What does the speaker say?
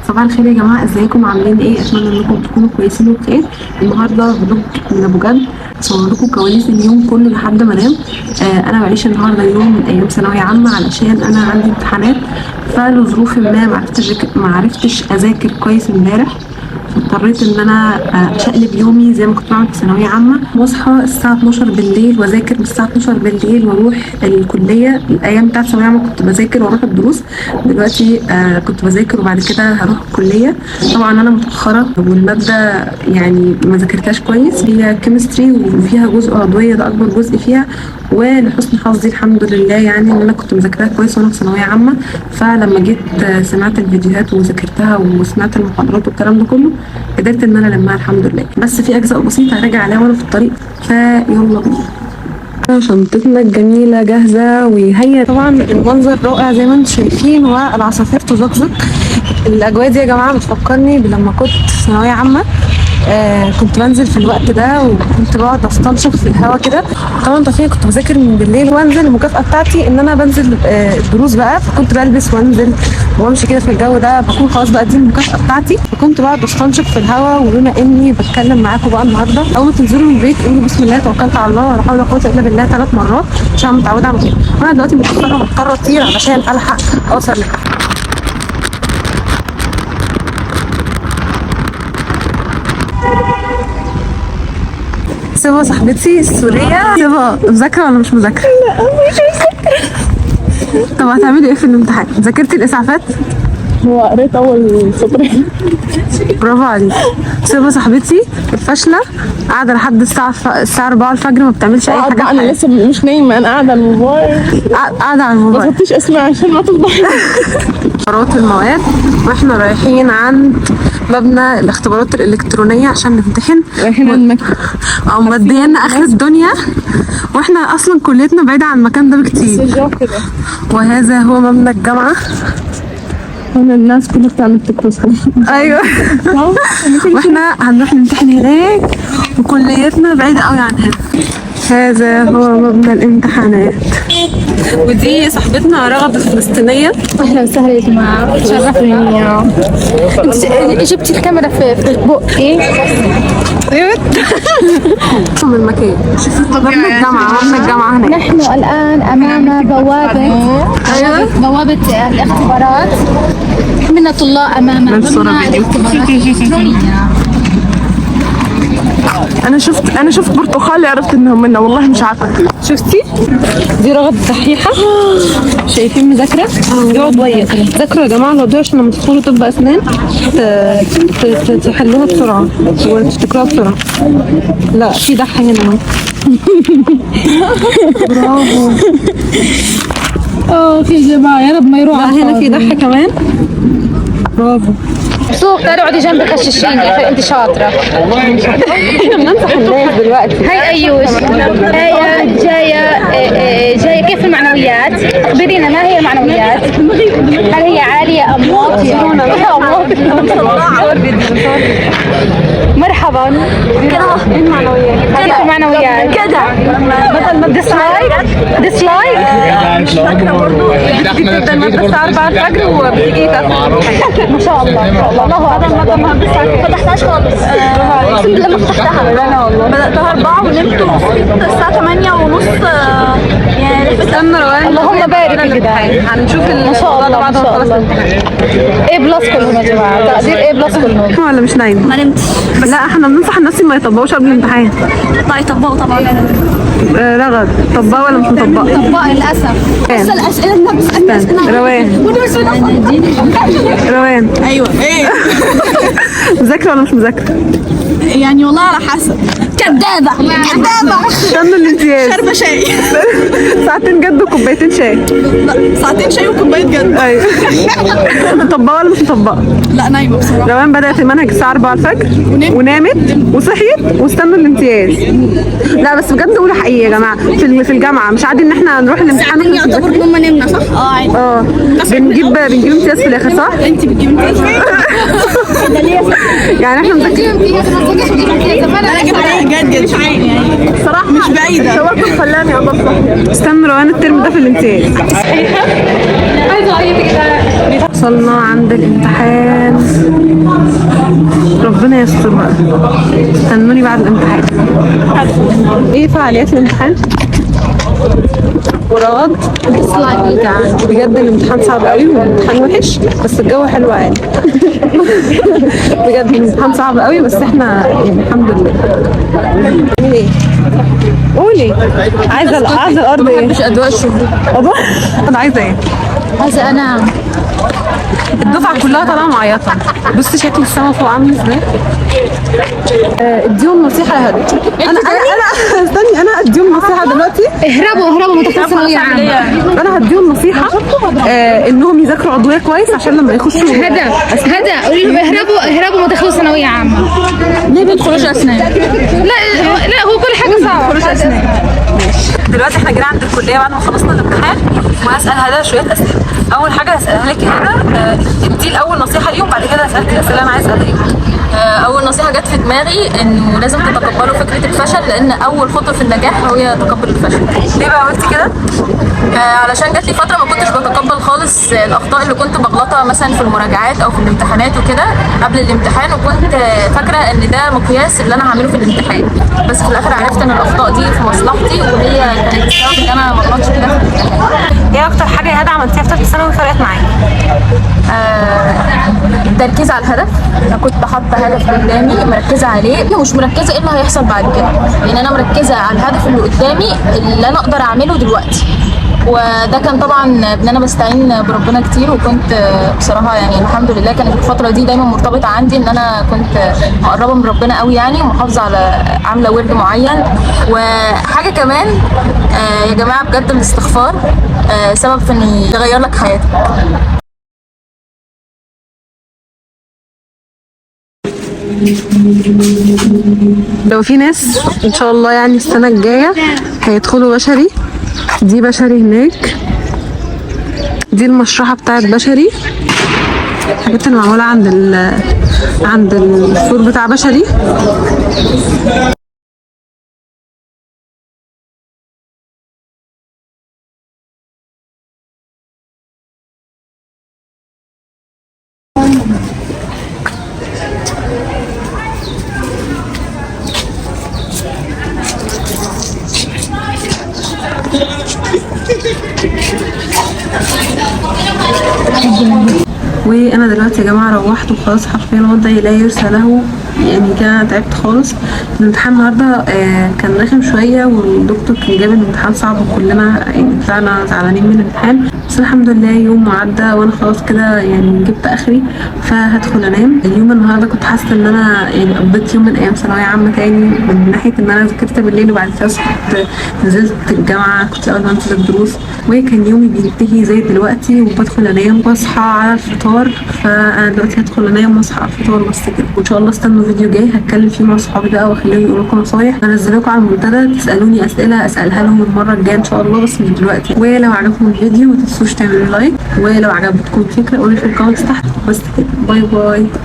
صباح الخير يا جماعة، ازيكم عاملين ايه؟ اتمنى انكم تكونوا كويسين وبخير. النهارده vlog من ابو جد، هصور لكم كواليس اليوم كله لحد ما انام. انا بعيش النهارده يوم من ايام ثانوية عامة علشان انا عندي امتحانات، فلظروف ما معرفتش اذاكر كويس امبارح، فاضطريت ان انا اشقلب يومي زي ما كنت بعمل في ثانوية عامة، واصحى الساعة 12 بالليل واذاكر من الساعة 12 بالليل واروح الكلية. الايام بتاعت ثانوية عامة كنت بذاكر واروح الدروس، دلوقتي كنت بذاكر وبعد كده هروح الكلية. طبعا انا متاخرة والمادة يعني ما ذاكرتهاش كويس، هي chemistry وفيها جزء عضوية، ده اكبر جزء فيها. ولحسن حظي الحمد لله يعني ان انا كنت مذاكراها كويس وانا في ثانوية عامة، فلما جيت سمعت الفيديوهات وذاكرتها وسمعت المحاضرات والكلام ده كله قدرت ان انا المها الحمد لله. بس في اجزاء بسيطة هراجع عليها وانا في الطريق، فيلا بينا. شنطتنا الجميلة جاهزة، وهي طبعا المنظر رائع زي ما انتم شايفين، والعصافير تزقزق. الاجواء دي يا جماعة بتفكرني بلما كنت في ثانوية عامة. كنت بنزل في الوقت ده وكنت بقعد استنشق في الهوا كده. طبعا طبيعي كنت بذاكر من بالليل وانزل، المكافاة بتاعتي ان انا بنزل الدروس بقى، فكنت بلبس وانزل وامشي كده في الجو ده، بكون خلاص بقى دي المكافاة بتاعتي. فكنت بقعد استنشق في الهوا. وبما اني بتكلم معاكم بقى النهارده، اول ما تنزلوا من البيت قولوا بسم الله توكلت على الله ولا حول ولا قوة الا بالله 3 مرات عشان متعوده على كده. وانا دلوقتي متاخرة ومضطره اطير علشان الحق اوصل لحاجة. سيبا صاحبتي السورية، سيبا مذاكرة ولا مش مذاكرة؟ لا مش مذاكرة. طب هتعملي ايه في الامتحان؟ ذاكرتي الاسعافات؟ هو قريت اول سطرين. برافو عليكي. سيبا صاحبتي الفاشلة قاعدة لحد الساعة 4 الفجر ما بتعملش أي حاجة. انا لسه مش نايمة، انا قاعدة على الموبايل. قاعدة على الموبايل. ما تحطيش اسمي عشان ما تفضحي. اختبارات المواد، واحنا رايحين عند مبنى الاختبارات الإلكترونية عشان نمتحن. رايحين عند المكتب. او موديانا اخر الدنيا، واحنا اصلا كليتنا بعيدة عن المكان ده بكتير. وهذا هو مبنى الجامعة. هنا الناس كلها بتعمل تكروس. ايوه واحنا هنروح نمتحن هناك، وكليتنا بعيدة قوي عن هنا. هذا هو مبنى الامتحانات. ودي صاحبتنا رغد الفلسطينية. اهلا وسهلا يا جماعة، تشرفني. انت جبتي الكاميرا في بقي. ايوه من المكان. مبنى الجامعة، مبنى الجامعة هناك. نحن الآن أمام بوابة الاختبارات. من الطلاب أمام مبنى الاختبارات الإلكترونية. انا شفت برتقالي عرفت انهم منا، والله مش عارفه. شفتي؟ دي رغد الدحيحة. شايفين مذاكرة؟ دي عضوية. ذاكروا يا جماعة العضوية عشان لما تدخلوا طب أسنان تحلوها بسرعة وتفتكروها بسرعة. لا في دح هنا اهو. برافو. يا جماعة يا رب ما يروح. لا هنا في دح كمان. برافو. سوق تعالي اقعدي جنبك غششيني يا اخي، انت شاطرة. احنا بننصح الناس دلوقتي. هاي ايوش، هاي جاية جاية. كيف المعنويات؟ اخبرينا ما هي المعنويات؟ هل هي عالية ام واطية؟ مرحبا. ايه المعنويات؟ كيف المعنويات؟ كده بدل ما dislike dislike مش فاكرة برضه. بتبدا المادة الساعة 4 الفجر وبتيجي تقفل. ما شاء الله ما شاء الله، الله اكبر. ما فتحتهاش خالص، اقسم بالله ما فتحتها. لا والله بدأتها 4 ونمت وصحيت الساعة 8:30. يعني استنى روان، اللهم بارك يا جدعان. هنشوف ما شاء الله ما شاء الله. A plus كلهم يا جماعة، تقدير A plus كلهم. ولا مش نايمة؟ ما نمتش. لا احنا بننصح الناس ما يطبقوش قبل الامتحان. لا يطبقوا طبعا. رغد طبقه ولا مش مطبقه؟ طبقي للاسف. بس الاسئلة اللي بتسالني اسئلة. روان روان ايوه ايه مذاكرة ولا مش مذاكرة؟ يعني والله على حسب. كدابه كدابه. استنوا الامتياز. شاربه شاي. ساعتين جد وكوبايتين شاي. ساعتين شاي وكوبايه جد. ايوه. مطبقه ولا مش مطبقه؟ لا نايمة بصراحة. روان بدات المنهج الساعة 4 الفجر ونامت وصحيت واستنوا الامتياز. لا بس بجد قولوا حقيقي يا جماعة، في الجامعة مش عادي ان احنا نروح الامتحان واحنا مش يعتبر ان هم نمنا صح؟ اه عادي. اه بنجيب امتياز في الاخر صح؟ انت بتجيبي امتياز. يعني احنا مذاكرين. انا جبت جد جد يعني صراحة مش بعيدة. التوتر خلاني ابص. استنوا روان الترم ده في الامتياز. عايزه اعيط يا جدعان. وصلنا عند الامتحان، ربنا يستر بقى. استنوني بعد الامتحان. ايه فعاليات الامتحان؟ ورغد بجد الامتحان صعب قوي والامتحان وحش، بس الجو حلو عادي. بجد الامتحان صعب قوي، بس احنا يعني الحمد لله. ايه قولي، عايزه الارض ايه؟ مش ادواء الشهور. انا عايزه ايه؟ عايزه انام. الدفعة كلها طالعه معيطه. بصي شكل السما فوق عامل ازاي. اديهم نصيحة يا هدى. انا انا انا استني، انا اديهم نصيحة دلوقتي. اهربوا اهربوا، ما تدخلوا ثانوية عامة. انا هديهم نصيحة انهم يذاكروا عضوية كويس عشان لما يخشوا. هدى هدى، قولي لهم اهربوا اهربوا، ما تدخلوا ثانوية عامة. ليه ما تدخلوش اسنان؟ لا لا، هو كل حاجة صعبة. دلوقتي احنا جينا عند الكلية بعد ما خلصنا الامتحان، وهسال هدى شوية اسئلة. اول حاجة هسالها لك يا هدى، ادي الاول نصيحة ليهم، بعد كده هسالك الاسئلة اللي انا عايزه اسالها. اول نصيحة جت في دماغي انه لازم تتقبلوا فكرة الفشل، لان اول خطوة في النجاح هي تقبل الفشل. ليه بقى قلتي كده؟ علشان جات لي فترة ما كنتش بتقبل خالص الاخطاء اللي كنت بغلطها مثلا في المراجعات او في الامتحانات وكده قبل الامتحان، وكنت فاكره ان ده مقياس اللي انا هعمله في الامتحان، بس في الاخر عرفت ان الاخطاء دي في مصلحتي، وهي كانت السبب ان انا ما غلطتش كده في الامتحان. ايه اكتر حاجة يا هدى عملتيها في ثالثة ثانوي فرقت معاكي؟ التركيز على الهدف. انا كنت حاطه هدف قدامي مركزه عليه، ومش مركزه ايه اللي هيحصل بعد كده، يعني انا مركزه على الهدف اللي قدامي اللي انا اقدر اعمله دلوقتي. وده كان طبعا ان انا بستعين بربنا كتير، وكنت بصراحة يعني الحمد لله كانت الفترة دي دايما مرتبطة عندي ان انا كنت مقربة من ربنا قوي يعني، ومحافظة على عامله ورد معين. وحاجه كمان يا جماعة بجد الاستغفار سبب في ان يغير لك حياتك. لو في ناس ان شاء الله يعني السنة الجاية هيدخلوا بشري، دي بشري هناك، دي المشرحه بتاعت بشري، الحاجات اللي معمولة عند السور بتاع بشري. وانا دلوقتي يا جماعة روحت وخلاص، حرفيا وضعي لا يرثى له، يعني كده تعبت خالص. الامتحان النهارده كان رخم شوية، والدكتور كان جاب الامتحان صعب، وكلنا يعني طلعنا زعلانين من الامتحان، بس الحمد لله يوم وعدى وانا خلاص كده يعني جبت اخري، فهدخل انام. اليوم النهارده كنت حاسه ان انا يعني قضيت يوم من ايام ثانوية عامة تاني، من ناحية ان انا ذاكرت بالليل وبعد كده صحيت نزلت الجامعة، كنت الاول بنزل الدروس، وكان يومي بينتهي زي دلوقتي، وبدخل انام واصحى على الفطار. فانا دلوقتي هدخل انام واصحى على الفطار بس كده، وان شاء الله استنوا فيديو جاي هتكلم فيه مع صحابي بقى واخليهم يقولوا لكم نصايح، هنزل لكم على المنتدى تسالوني اسئلة اسالها لهم المرة الجاية ان شاء الله، بس مش دلوقتي. ولو عجبكم الفيديو ما تنسوش تعملوا like، ولو عجبتكم الفكرة قولوا في ال comments تحت. بس كده، bye bye.